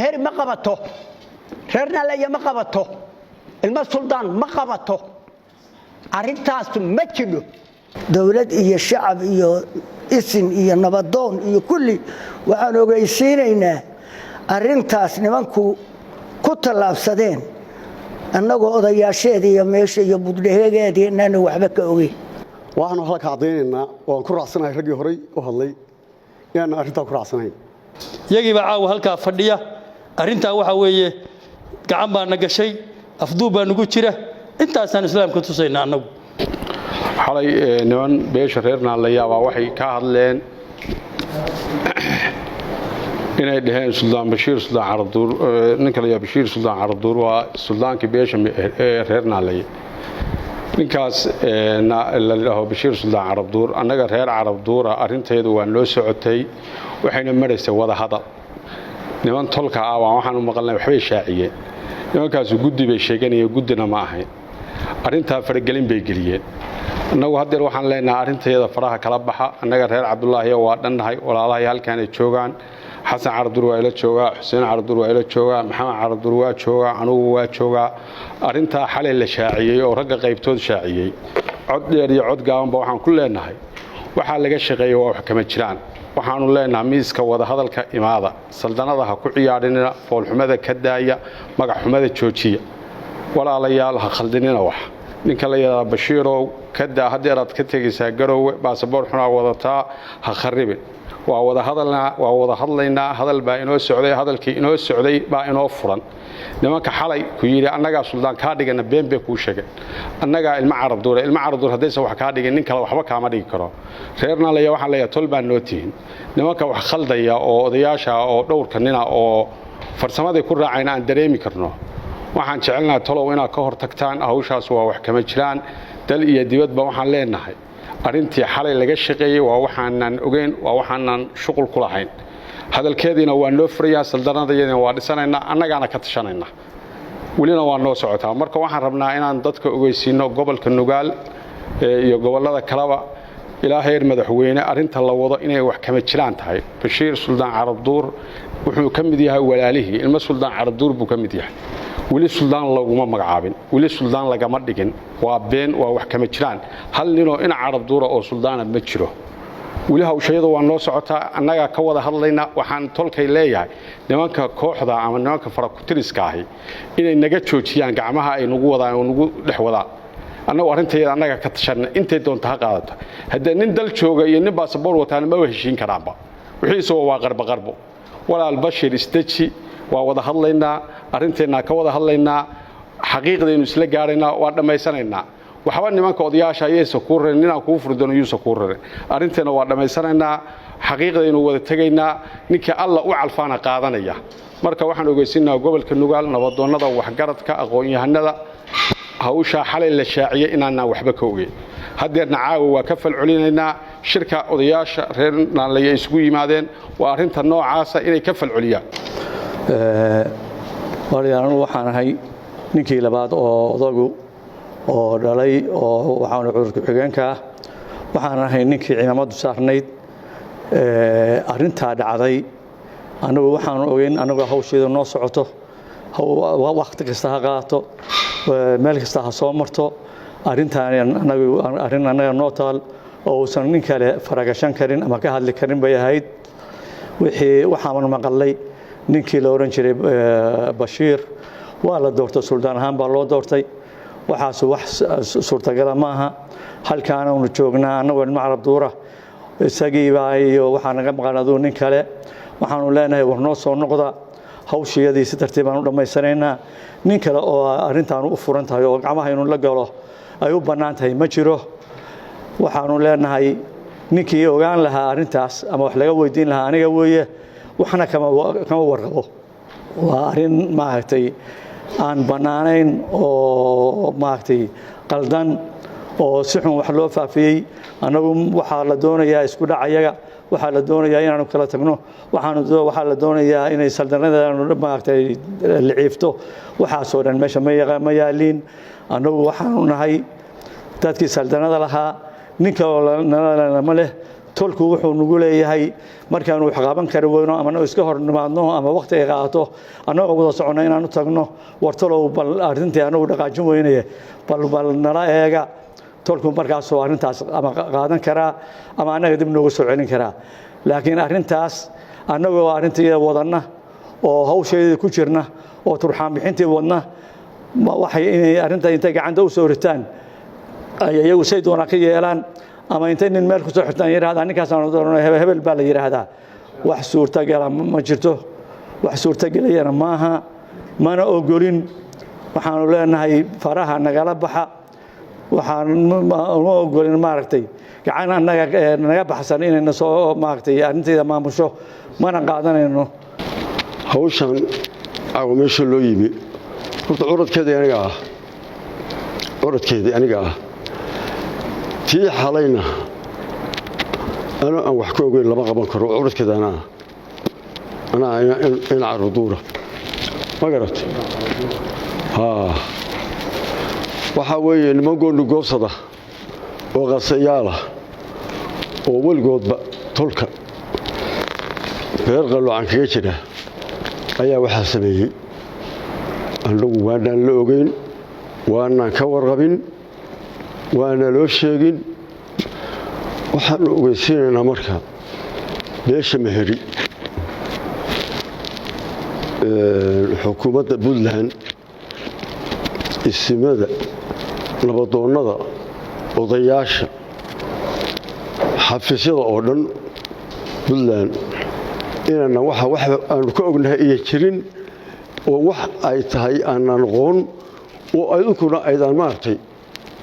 Meheri ma qabato, reer Naaleeye ma qabato, ilmo suldaan ma qabato. Arrintaasu ma jidho. Dowlad iyo shacab iyo isin iyo nabadoon iyo kulli waxaan ogeysiinaynaa arrintaas nimanku ku tallaabsadeen, annagoo odayaasheeda iyo meesha iyo buddhehegeedii inaanu waxba ka ogeyn. Waxaanu halka caddaynaynaa, waan ku raacsanahay raggii horay u hadlay, inaanu arrintaa ku raacsanayn. Iyagiibaa caawa halkaa fadhiya. Arrintaa waxaa weeye gacan baa na gashay, afduub baa nagu jira. Intaasaan islaamka tusayna annagu. Xalay niman beesha reer Naalayaabaa waxay ka hadleen inay dhaheen Suldaan Bashiir Suldaan Carabduur, ninka la Bashiir Suldaan Carabduur waa suldaankii beesha reer Naalaye. Ninkaas la yidhaaho Bashiir Suldaan Carabduur, annaga reer Carabduura arrinteedu waa noo socotay, waxayna maraysay wada hadal. Niman tolka ah baan waxaan u maqalnay waxbay shaaciyeen. Nimankaasu guddi bay sheeganayeen, guddina ma ahayn. Arrintaa faragelin bay geliyeen. Annagu haddeer waxaan leenahay arrinteeda faraha kala baxa. Annaga reer Cabdulaahiya waa dhannahay, walaalahay halkaan ay joogaan. Xasan Carabduur waa ila joogaa, Xuseen Carabduur waa ila joogaa, Maxamed Carabduur waa joogaa, anugu waa joogaa. Arrintaa xalay la shaaciyey oo ragga qaybtood shaaciyey, cod dheer iyo cod gaabanba waxaan ku leenahay waxaa laga shaqeeya waa wax kama jiraan. Waxaanu leenahay miiska wadahadalka imaada, saldanada ha ku ciyaadhinina, foolxumada ka daaya, magacxumada joojiya. Walaalayaal, ha khaldinina. Wax ninka la yidhahdaa Bashiirow ka daa. Haddeeraad ka tegaysaa Garoowe, baasaboor xunaa wadataa, ha kharibin. Waa wada hadalnaa, waa wada hadlaynaa. Hadal baa inoo socday, hadalkii inoo socday baa inoo furan. Nimanka xalay ku yidhi annagaa suldaan kaa dhigana, been bay kuu sheegeen. Annagaa ilmo Carabduure, ilmo Carabduur haddaysan wax kaa dhigin, nin kale waxba kaama dhigi karo. Reer Naalaya waxaan leeyahay tol baa noo tihin. Nimanka wax khaldaya oo odayaasha oo dhowrka nina oo farsamadii ku raacayna aan dareemi karno, waxaan jecelnahay tolow inaad ka hor tagtaan. Hawshaas waa wax kama jiraan. Dal iyo dibadba waxaan leenahay arrintii xalay laga shaqeeyey waa waxaanan ogeyn, waa waxaanan shuqul ku lahayn. Hadalkeediina waa noo furayaa, saldanadayadiina waa dhisanaynaa, annagaana ka tashanayna, welina waa noo socotaa. Marka waxaan rabnaa inaan dadka ogeysiino gobolka Nugaal iyo gobollada kaleba ilaa heer madaxweyne arrinta la wado inay wax kama jiraan tahay. Bashiir Suldaan Carabduur wuxuu ka mid yahay walaalihii, ilmo Suldaan Carabduur buu ka mid yahay. Weli suldaan laguma magacaabin, weli suldaan lagama dhigin. Waa been, waa wax kama jiraan. Hal ninoo ina Carabduura oo suldaana ma jiro weli. Hawshayadu waa noo socotaa, annagaa ka wada hadlayna. Waxaan tolkay leeyahay nimanka kooxda ama nimanka farakutiriska ahi inay naga joojiyaan gacmaha ay nagu wadaan oo nagu dhex wadaan. Annagu arrintayada annaga ka tashanna, intay doonta ha qaadato. Haddee nin dal jooga iyo nin baasaboor wataana maba heshiin karaanba, wixiisuba waa qarboqarbo. Walaal Bashir, isdeji. Waa wada hadlaynaa, arrinteennaa ka wada hadlaynaa, xaqiiqdaynu isla gaaraynaa, waa dhammaysanaynaa. Waxba nimanka odayaasha ayaysa kuu rarin, ninaan kuu furi doono yuusa kuu rarin. Arrinteenna waa dhammaysanaynaa, xaqiiqdaynu wada tegaynaa, ninkii Alla u calfaana qaadanaya. Marka waxaan ogeysiinaha gobolka Nugaal, nabadoonnada, waxgaradka, aqoon-yahanada, hawshaa xalay la shaaciyey inaanaan waxba ka ogeyn. Haddeerna caawa waa ka falcelinaynaa. Shirka odayaasha reer Naalaye ay isugu yimaadeen waa arrinta noocaasa inay ka falceliyaan. Walaalayaal, anugu waxaan ahay ninkii labaad oo odagu oo dhalay, oo waxaanu cudur ku-xigeenka ah. Waxaan ahay ninkii cimaamadu saarnayd. Arrintaa dhacday annagu waxaanu ogeyn annagoo hawsheeda noo socoto, wakhti kasta ha qaato, meel kasta ha soo marto. Arrintaani anagu arrin annaga noo taal oo uusan nin kale faragashan karin ama ka hadli karin bay ahayd. Wixii waxaan maqalay, ninkii la odhan jiray Bashiir waa la doortay, suldaan ahaan baa loo doortay. Waxaas wax suurtagala maaha. Halkaana unu joognaa annagoo ilmo Carabduura, isagiibaa iyo waxaa naga maqan aduu nin kale. Waxaanu leenahay war noo soo noqda, hawshiyadii si tartiib baan u dhammaysanaynaa. Nin kale oo arrintaanu u furan tahay oo gacmaha inuu la galo ay u bannaan tahay ma jiro. Waxaanu leenahay ninkii ogaan lahaa arrintaas ama wax laga weydiin lahaa aniga weeye, waxna kama warqabo. Waa arrin maaragtay aan bannaanayn oo maaragtay qaldan oo si xun wax loo faafiyey. Annagu waxaa la doonayaa isku dhacayaga, waxaa la doonayaa inaanu kala tagno, waxaa la doonayaa inay saldanadaanu maaragtay liciifto. Waxaasoo dhan meesha ma yaaliin. Annagu waxaanu nahay dadkii saldanada lahaa, nin kaloo nalama leh. Tolku wuxuu nagu leeyahay markaanu wax qaban kari weyno ama iska hor nimaadno ama waqti ay qaato, annagoo wada soconno inaan u tagno: "War tolow, bal arrintii anagu dhaqaajin weynaya, bal nala eega." Tolku markaasoo arrintaas ama qaadan karaa ama annaga dib nooga soo celin karaa. Laakiin arrintaas annagoo arrintii wadanna oo hawsheedii ku jirna oo turxaan bixintii wadna, waxay inay arrinta intay gacanta u soo ritaan ay iyagu say doonaan ka yeelaan, ama intay nin meel kusoo xirtaan yidhahdaan, "Ninkaasaan doonano, hebel baa la yidhaahdaa," wax suurtagala ma jirto, wax suurtagelayana maaha, mana ogolin. Waxaanu leenahay, faraha nagala baxa. Waxaan uma ogolin, maaragtay, gacan annaga naga baxsan inayna soo, maaragtay, arrintayda maamusho, mana qaadanayno. Hawshan caawa meesha loo yimi, horta curadkeedii aniga ah, curadkeedii aniga ah. Tii xalayna anoo aan wax ka ogeyn lama qaban karo. Curadkeeda anaa ah, anaa in Caraduura, ma garatay? Waxaa weeye niman goonni goobsada oo qasayaala oo weligoodba tolka reer qaloocan kaga jira ayaa waxaa sameeyey. Annagu waanaan la ogeyn, waanaan ka warqabin, waana loo sheegin. Waxaanu ogeysiinaynaa marka beesha Meheri, xukuumadda Puntland, isimada, nabadoonnada, odayaasha, xafiisyada oo dhan Puntland inaana waxa wax aanu ka ognahay iyo jirin oo wax ay tahay aanan aqoon, oo idinkuna aydaan, maaragtay,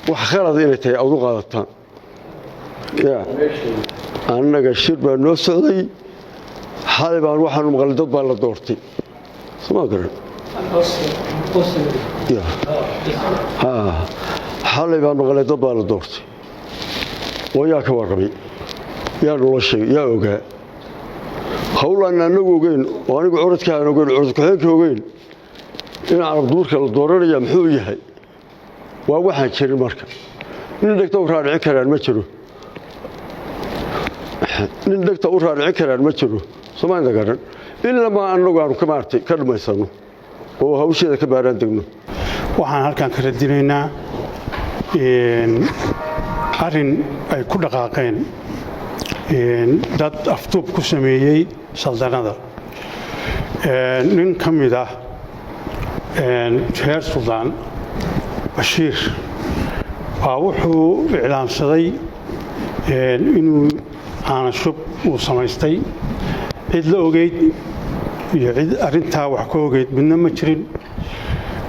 wax khalada inay tahay aad u qaadataan. Ya annaga shir baa noo socday xalay, baan waxaanu maqlay dad baa la doortay, soma garan? Ya xalay baan maqlay dad baa la doortay, oo yaa ka warramay? Yaa nolo sheegay? Yaa ogaa? Hawl aan anagu ogeyn oo anigu curadka aan ogeyn, curad ku-xigeenka ogeyn in Carabduurka la dooranaya, muxuu yahay? Waa waxaan jirin. Marka nin dhegta u raadhicin karaan ma jiro, nin dhegta u raadhicin karaan ma jiro, soomaalida garan, ilamaa annagu aanu ka, maartay, ka dhammaysano oo hawsheeda ka baaraan degno. Waxaan halkan ka radinaynaa arrin ay ku dhaqaaqeen dad afduub ku sameeyey saldanada. Nin ka mid ah reer Suldaan Bashiir baa wuxuu iclaamsaday inuu caanashub uu samaystay. Cid la ogeyd iyo cid arrintaa wax ka ogeyd midna ma jirin.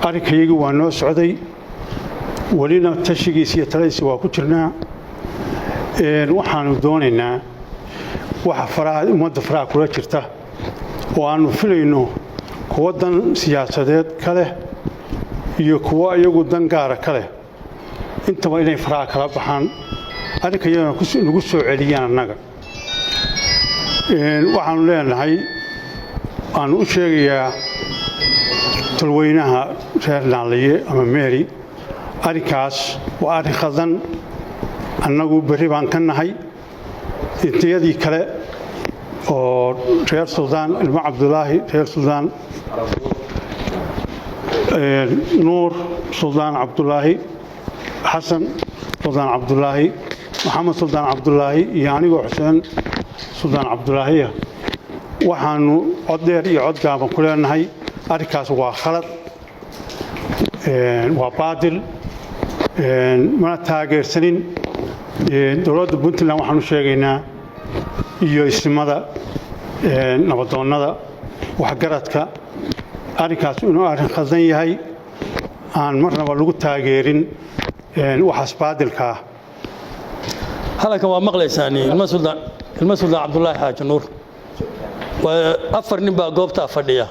Arrinkayagii waa noo socday, welina tashigiisi iyo taladiisi waa ku jirnaa. Waxaanu doonaynaa waxa faraha ummadda faraha kula jirta oo aanu filayno, kuwo dan siyaasadeed ka leh iyo kuwo iyagu dan gaara ka leh intaba, inay faraha kala baxaan, arrinka iyagana nagu soo celiyaan. Annaga waxaanu leenahay, aanu u sheegayaa tolweynaha reer Naaliye ama Mary, arrinkaas waa arrin khaldan. Annagu berri baan ka nahay. Intayadii kale oo reer Suldaan ilmo Cabdulaahi, reer Suldaan Nuur, Suldaan Cabdulaahi Xasan, Suldaan Cabdulaahi Maxamed, Suldaan Cabdulaahi iyo anigoo Xuseen Suldaan Cabdulaahiya, waxaanu cod dheer iyo cod gaaban ku leenahay, arrinkaas waa khalad, waa baadil, mana taageersanin. Dowladda Puntland waxaan u sheegaynaa iyo ismada, nabadoonnada, waxgaradka, arrinkaas inuu arrin khaldan yahay, aan marnaba lagu taageerin waxaas baadilka ah. Hadalkan waa maqlaysaan. Ilmo Suldaan Cabdulaahi Xaaji Nuur waa afar nin baa goobtaa fadhiya.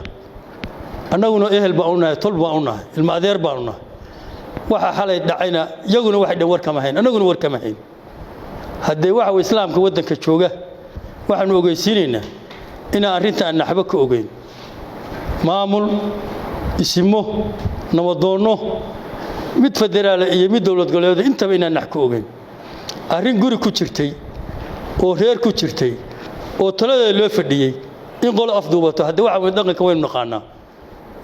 Annaguna ehel baan u nahay, tol baan u nahay, ilmo adeer baan u nahay. Waxa xalay dhacayna iyaguna waxay dhan war kama hayn, annaguna war kama hayn. Haddee waxa way islaamka waddanka jooga waxaanu ogeysiinaynaa inaan arrintaan naxbo ka ogeyn, maamul, isimo, nabadoonno, mid federaale iyo mid dowlad goboleed intaba inaan nax ka ogeyn. Arrin guri ku jirtay. Oo reer ku jirtay oo taladeeda loo fadhiyey in qolo afduubato, hadde waxa weye dhaqanka waynu naqaanaa.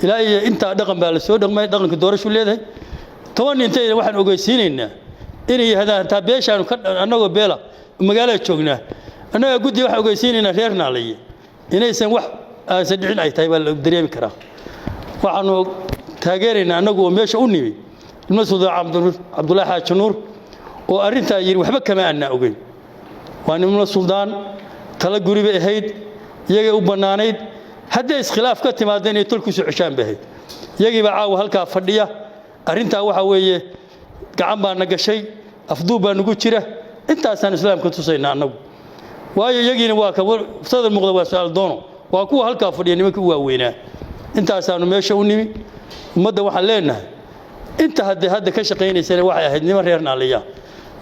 Ilaa iyo intaa dhaqan baa la soo dhaqmay. Dhaqanka doorashu leedahay 10 intay waxaan ogeysiinaynaa inay yidhahdaan hataa beeshaanu ka annagoo beela magaalada joognaa, annagaa guddi waxaan ogeysiinaynaa reer Naalaye inaysan wax aansan dhicin ay tahay baa la dareemi karaa. Waxaanu taageeraynaa annagu oo meesha u nimi ilma Suldaan Cabdullaahi Xaaji Nuur oo arrintaa yidhi waxba kama aanaa ogeyn. Waa nimno suldaan, tala guri bay ahayd, iyagay u bannaanayd. Hadday iskhilaaf ka timaada inay tol ku soo ceshaan bay ahayd. Iyagiibaa caawa halkaa fadhiya. Arrintaa waxaa weeye gacan baa na gashay, afduub baa nagu jira. Intaasaan islaamka tusaynaa annagu, waayo iyagiina waa ka sadar muuqda, waa su-aal doono, waa kuwa halkaa fadhiya nimanka u waaweynaa. Intaasaanu meesha u nimi. Ummadda waxaan leenahay, inta hadde hadda ka shaqaynaysana waxay ahayd niman reer Naaliya.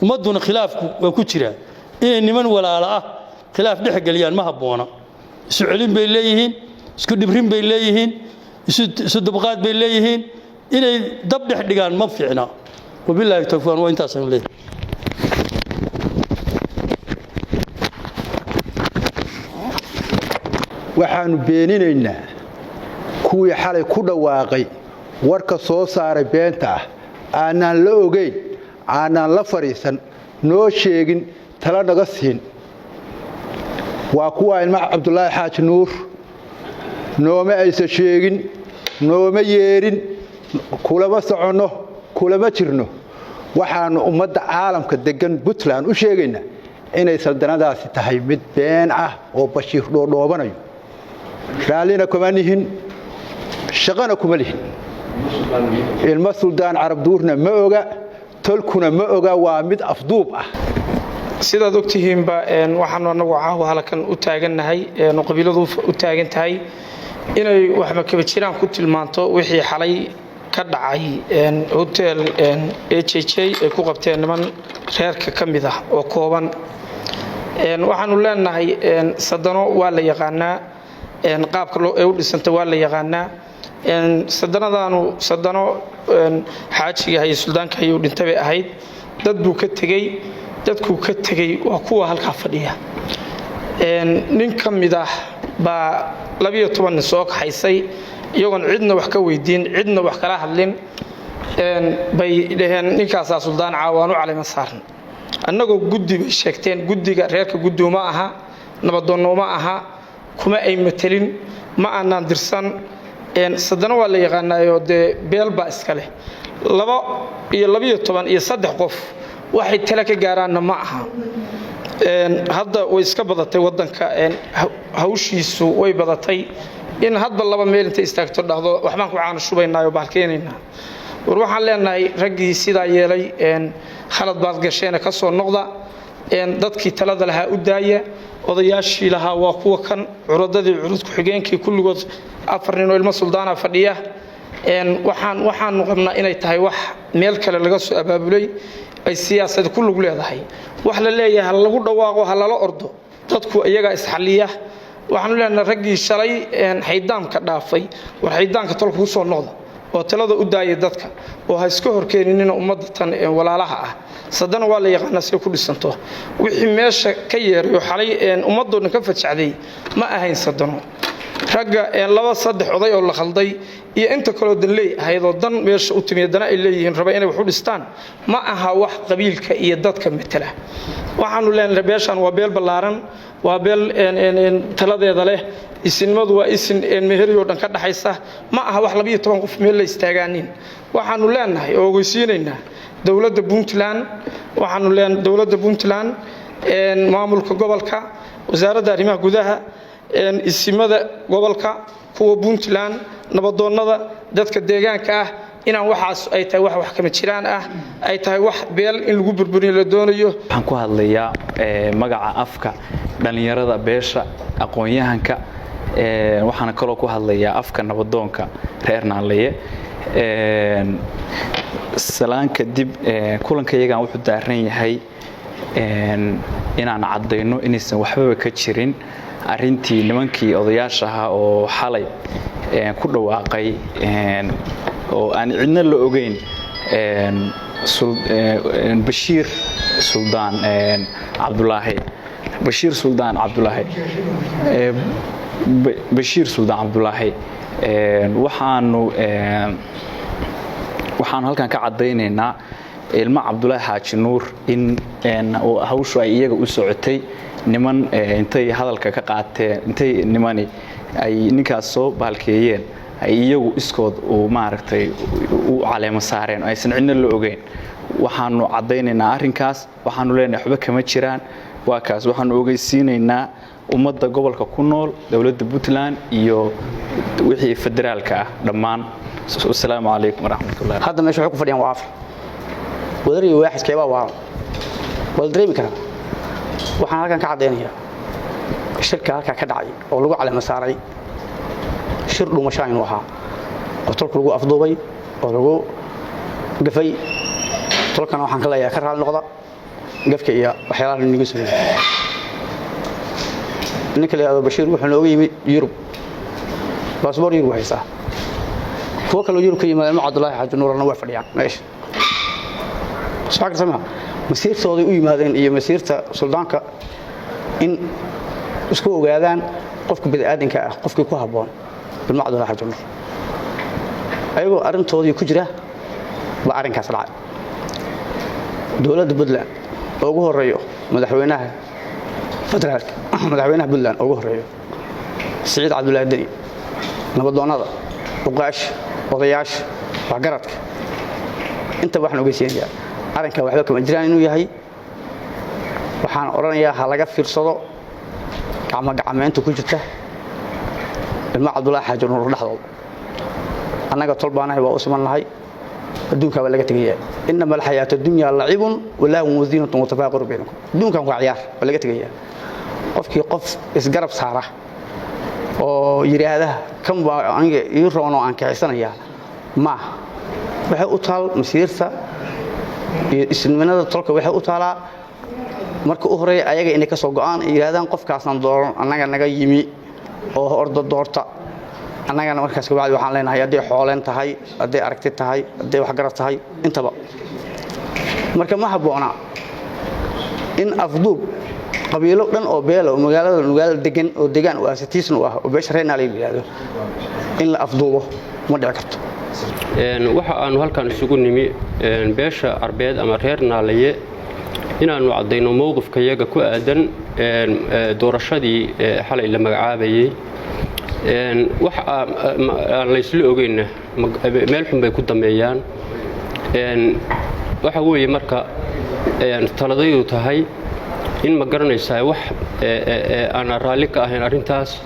Ummadduna khilaafku waa ku jiraa, inay niman walaalo ah khilaaf dhex geliyaan ma habboona. Isu celin bay leeyihiin, isku dhibrin bay leeyihiin, isu dubqaad bay leeyihiin. Inay dab dhex dhigaan ma fiicna. Wabilaahi tawfiiq, waa intaasaan leeyahay. Waxaannu beeninaynaa kuwii xalay ku dhawaaqay warka soo saaray beenta ah, aanaan la ogayn, aanaan la fadhiisan, noo sheegin, tala naga siin. Waa kuwaa ilma Cabdulaahi Xaaji Nuur. Nooma aysan sheegin, nooma yeedhin, kulama soconno, kulama jirno. Waxaannu ummadda caalamka deggan Puntland u sheegaynaa inay saldanadaasi tahay mid been ah oo Bashiir dhoodhoobanayo. Raallina kuma nihin, shaqana kuma lihin. Ilmo Suldaan Carabduurna ma oga, tolkuna ma oga. Waa mid afduub ah. Sidaad ogtihiinba, waxaanu anagu caawa halkan u taagannahay, qabiiladu u taagan tahay inay waxba kaba jiraan ku tilmaanto wixii xalay ka dhacay hotel AJJ ay ku qabteen niman reerka ka mid ah oo kooban. Waxaanu leenahay sadano waa la yaqaanaa, qaabka ay u dhisanta waa la yaqaanaa. Sadanadaanu sadano xaajiga haye, suldaanka haye u dhintay bay ahayd. Dad buu ka tegey, dadkuu ka tegey waa kuwa halkaa fadhiya. Nin ka mid ah baa 12 nin soo kaxaysay, iyagoon cidna wax ka weydiin, cidna wax kala hadlin bay dhaheen ninkaasaa suldaan caawaan u calima saaran. Annagoo guddi bay sheegteen, guddiga reerka guddi uma aha, nabadoonna uma aha, kuma ay matelin, ma aanaan dirsan. Sadana waa la yaqaanaayoo dee beel baa iska leh. 2 iyo 12 iyo 3 qof waxay tale ka gaaraanna ma aha. Hadda way iska badatay waddanka, hawshiisu way badatay in hadba laba meel intay istaagto dhahdo waxbaan ku caano shubaynaa oo bahalkeenaynaa. War waxaan leenahay raggii sidaa yeelay, khalad baad gasheena, ka soo noqda. Dadkii talada lahaa u daaya. Odayaashii lahaa waa kuwa kan, curadadii, curad ku-xigeenkii, kulligood 4 nin oo ilmo suldaana fadhiya. Waxaanu qabnaa inay tahay wax meel kale laga soo abaabulay, ay siyaasad ku lug leedahay. Wax la leeyahay ha lagu dhawaaqo, ha lala ordo, dadku iyagaa isxalliya. Waxaanu leenahay raggii shalay xaydaamka dhaafay, war xaydaamka tolka ku soo noqda oo talada u daaya dadka oo ha iska horkeeninina ummadda tan walaalaha ah. Sadana waa la yaqaanaa say ku dhisanto. Wixii meesha ka yeeray oo xalay ummadoo dhan ka fajacday ma ahayn sadano. Ragga 2 3 oday oo la khalday iyo inta kaloo danley ahayd oo dan meesha u timiya, dana ay leeyihiin, raba inay wax u dhistaan, ma aha wax qabiilka iyo dadka matala. Waxaanu leenahay beeshan waa beel ballaaran, waa beel taladeeda leh. Isinimadu waa isin meheriyoo dhan ka dhaxaysa, ma aha wax 12 qof meel la istaagaanin. Waxaanu leenahay oo ogeysiinaynaa dowladda Puntland, waxaanu leenahay dowladda Puntland, maamulka gobolka, wasaaradda arrimaha gudaha, isimada gobolka, kuwa Puntland, nabadoonnada, dadka deegaanka ah, inaan waxaas ay tahay wax wax kama jiraan ah, ay tahay wax beel in lagu burburiyo la doonayo. Waxaan ku hadlayaa magaca afka dhallinyarada beesha, aqoon-yahanka, waxaana kaloo ku hadlayaa afka nabadoonka reer Naalaye. Salaan kadib, kulanka iyagan wuxuu daaran yahay inaan caddayno inaysan waxbaba ka jirin arrintii nimankii odayaasha ahaa oo xalay ku dhawaaqay oo aan cidna la ogeyn Bashiir Suldaan Cabdulaahi. Bashiir Suldaan Cabdulaahi, Bashiir Suldaan Cabdulaahi, waxaanu halkan ka caddaynaynaa ilmo Cabdulaahi Xaaji Nuur in hawshu ay iyaga u socotay. Niman intay hadalka ka qaateen, intay nimani ay ninkaas soo baalkeeyeen, ay iyagu iskood uu maaragtay u caleemo saareen, aysan cidna la ogeyn. Waxaanu caddaynaynaa arrinkaas, waxaanu leenahay waxba kama jiraan. Waa kaas. Waxaanu ogeysiinaynaa ummadda gobolka ku nool, dowladda Puntland iyo wixii federaalka ah dhammaan. Wasalaamu calaykum waraxmatullahi. Hadda meesha waxay ku fadhiyaan waa afar wadar iyo waaxid. Keebaa waa la dareemi karaa. Waxaan halkan ka caddaynayaa shirka halkaa ka dhacay oo lagu caleemo saaray shir dhuumasho inuu ahaa, oo tolka lagu afduubay oo lagu gafay. Tolkana waxaan ka leeyahay, ka raali noqda gafka iyo waxyaalaha nagu sameeyey. Ninka la yidhahdo Bashiir wuxuu nooga yimid Yurub, baasboor Yurub haystaa. Kuwo kaloo Yurub ka yimaada, ilmo Cabdullaahi Xaaji Nuuralna way fadhiyaan meesha. Soo gartama masiirtooday u yimaadeen iyo masiirta suldaanka in isku ogaadaan qofka bini'aadanka ah, qofkii ku habboon ilmo Cabdullaahi Xaaji Nuur. Ayagoo arrintoodii ku jira baa arrinkaas dhacay. Dowladda Puntland oo ugu horeeyo madaxweynaha federaalka, madaxweynaha Puntland oo ugu horeeyo Siciid Cabdullaahi Deni, nabadoonnada, uqaasha, odayaasha, waxgaradka intaba waxaan ogeysiinayaa arrinka waxba kama jiraan inuu yahay. Waxaan odhanayaa ha laga fiirsado gacmo gacmeynta ku jirta ilmo Cabdullaahi Xaaji Nuur dhexdooda. Annaga tol baanahay, waa u siman nahay. Adduunkaa baa laga tegaya. إنما الحياة الدنيا لعب ولهو وزينة وتفاخر بينكم. Adduunkan waa ciyaar, waa laga tegaya. Qofkii qof isgarab saara oo yidhaahda kan baa aniga ii roon oo aan kaxaysanayaa, maaha. Waxay u taal masiirta iyo isniminada tolka. Waxay u taalaa marka u horeeya ayaga inay ka soo go'aan ay yidhahdaan qofkaasaan dooran annaga naga yimi oo orda doorta. Annagana markaas kabacdi waxaan leenahay, hadday xooleen tahay, hadday aragti tahay, hadday waxgarad tahay, intaba. Marka ma habboona in afduub qabiilo dhan oo beela oo magaalada Nugaal degan oo degaan u aasatiisna u ah oo beesha reer Naale la yidhaahdo in la afduubo, ma dhici karto. Waxa aanu halkan isugu nimi beesha Arbeed ama reer Naalaye inaannu caddayno mowqifkayaga ku aadan doorashadii xalay la magacaabayey. Wax aan laysla ogeynna meel xun bay ku dambeeyaan. Waxa weeye marka taladaydu tahay in, ma garanaysaa, wax aanan raalli ka ahayn arrintaas.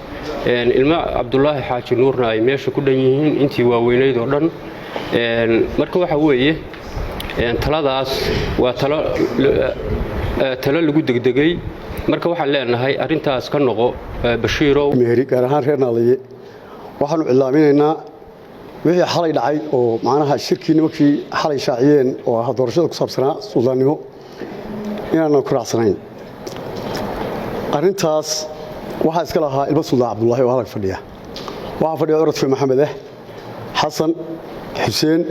Ilmo Cabdulaahi Xaaji Nuurna ay meesha ku dhan yihiin intii waaweynayd oo dhan. Marka waxa weeye taladaas waa talo talo lagu degdegay. Marka waxaan leenahay arrintaas ka noqo, Bashiirow. Meeri gaar ahaan reer Naalaye waxaanu iclaaminaynaa wixii xalay dhacay oo macnaha shirkii nimankii xalay shaaciyeen oo ahaa doorashada ku saabsanaa suldaannimo inaanan ku raacsanayn arrintaas. Waxaa iska lahaa ilmo Suldaan Cabdullaahi oo halka fadhiya. Waxaa fadhiya orodfe Maxamed eh, Xasan, Xuseen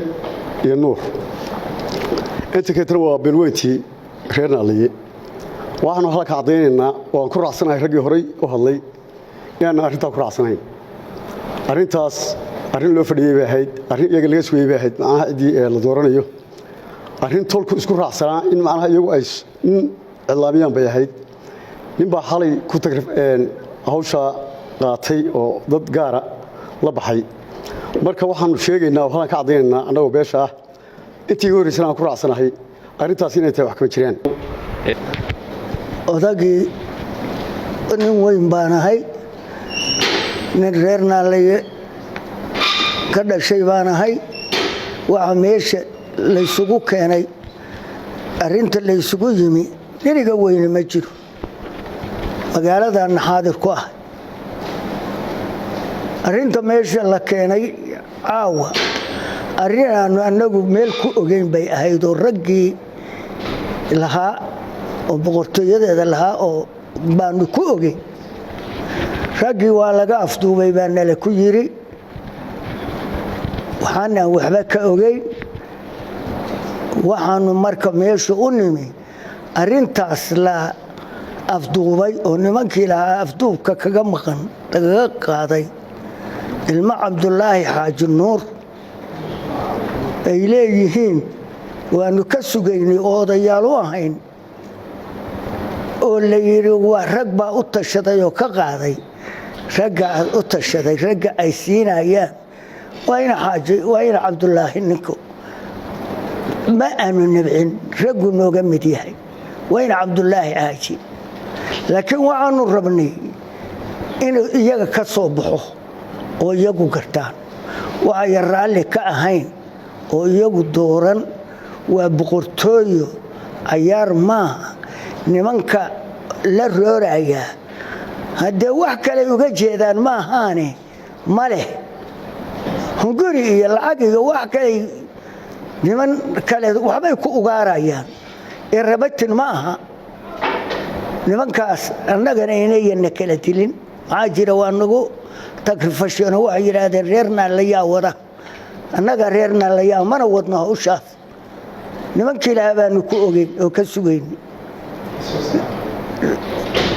iyo Nuur. Inta keetana waa beelweyntii reer Naalaye. Waxaanu halka caddaynaynaa oo aan ku raacsanahay raggii horay u hadlay inaanan arrintaa ku raacsanayn. Arrintaas arrin loo fadhiyey bay ahayd, arrin iyaga laga sugayey bay ahayd, macnaha ciddii la dooranayo. Arrin tolku isku raacsanaa in macnaha iyagu ay nin iclaamiyaan bay ahayd. Nin baa xalay ku tag hawshaa qaatay oo dad gaara la baxay. Marka waxaanu sheegaynaa oo halkaan ka caddaynaynaa annagoo beesha ah, intii iga horreysana aan ku raacsanahay, arrintaas inay tahay wax kama jiraan. Odagii nin weyn baan ahay, nin reer Naalaye ka dhashay baan ahay. Waxa meesha laysugu keenay, arrinta laysugu yimi, niniga weyne ma jiro. Magaaladanna xaadir ku ah arrinta meesha la keenay caawa, arrin aanu annagu meel ku ogeyn bay ahayd oo raggii lahaa oo boqortooyadeeda lahaa oo baanu ku ogeyn. Raggii waa laga afduubay baa nala ku yiri. Waxaanaan waxba ka ogeyn. Waxaanu marka meesha u nimi arrintaas la Afduubay oo nimankii lahaa afduubka kaga maqan lagaga qaaday ilmo Cabdulaahi Xaaji Nuur ay leeyihiin waanu ka sugaynay oo odayaal u ahayn, oo la yidhi waa rag baa u tashaday oo ka qaaday. Ragga u tashaday, ragga ay siinayaan waa ina Xaaji, waa ina Cabdulaahi. Ninku ma aanu nabcin, raggu nooga mid yahay, waa ina Cabdulaahi Xaaji, laakiin waxaanu rabnay inuu iyaga ka soo baxo oo iyagu gartaan. Waxayan raalli ka ahayn oo iyagu dooran waa boqortooyo, cayaar maaha. Nimanka la roorayaa haddee wax kaley uga jeedaan ma ahaane, ma leh hunguri iyo lacag iyo wax kaley, niman kale waxbay ku ugaarayaan ee rabatin ma aha. Nimankaas annagana inayana kala dilin. Maxaa jira? Waa nagu tagrifasheen oo waxay yidhaahdeen reer Naalayaa wada. Annaga reer Naalayaa mana wadno hawshaas. Nimankii ilaah baanu ku ogeyn oo ka sugayn.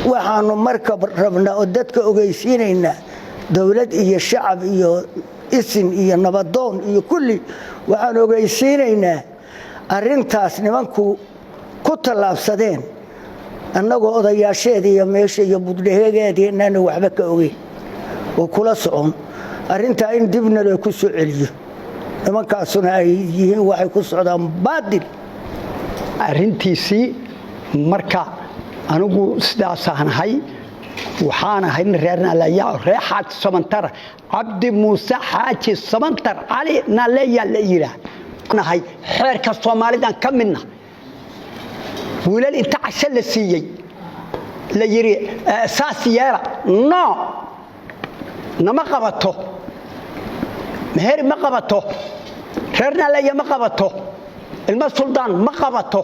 Waxaanu marka rabnaa oo dadka ogeysiinaynaa, dowlad iyo shacab iyo isin iyo nabadoon iyo kulli, waxaan ogeysiinaynaa arrintaas nimanku ku tallaabsadeen annagoo odayaasheedii iyo meesha iyo buddhehegeedii inaanu waxba ka ogeyn oo kula socon arrintaa, in dibna loo ku soo celiyo, nimankaasuna ay yihiin waxay ku socdaan baadil. Arrintiisii marka anigu sidaasaan ahay. Waxaan ahay nin reer Naaleeya, reer Xaaji Samantar, Cabdi Muuse Xaaji Samantar Cali Naaleeya la yidhaah nahay. Xeerka Soomaalidan ka midna wiilal inta casho la siiyey la yidhi saas yeela, no, nama qabato. Meheri ma qabato, reer Naaleeya ma qabato, ilmo suldaan ma qabato.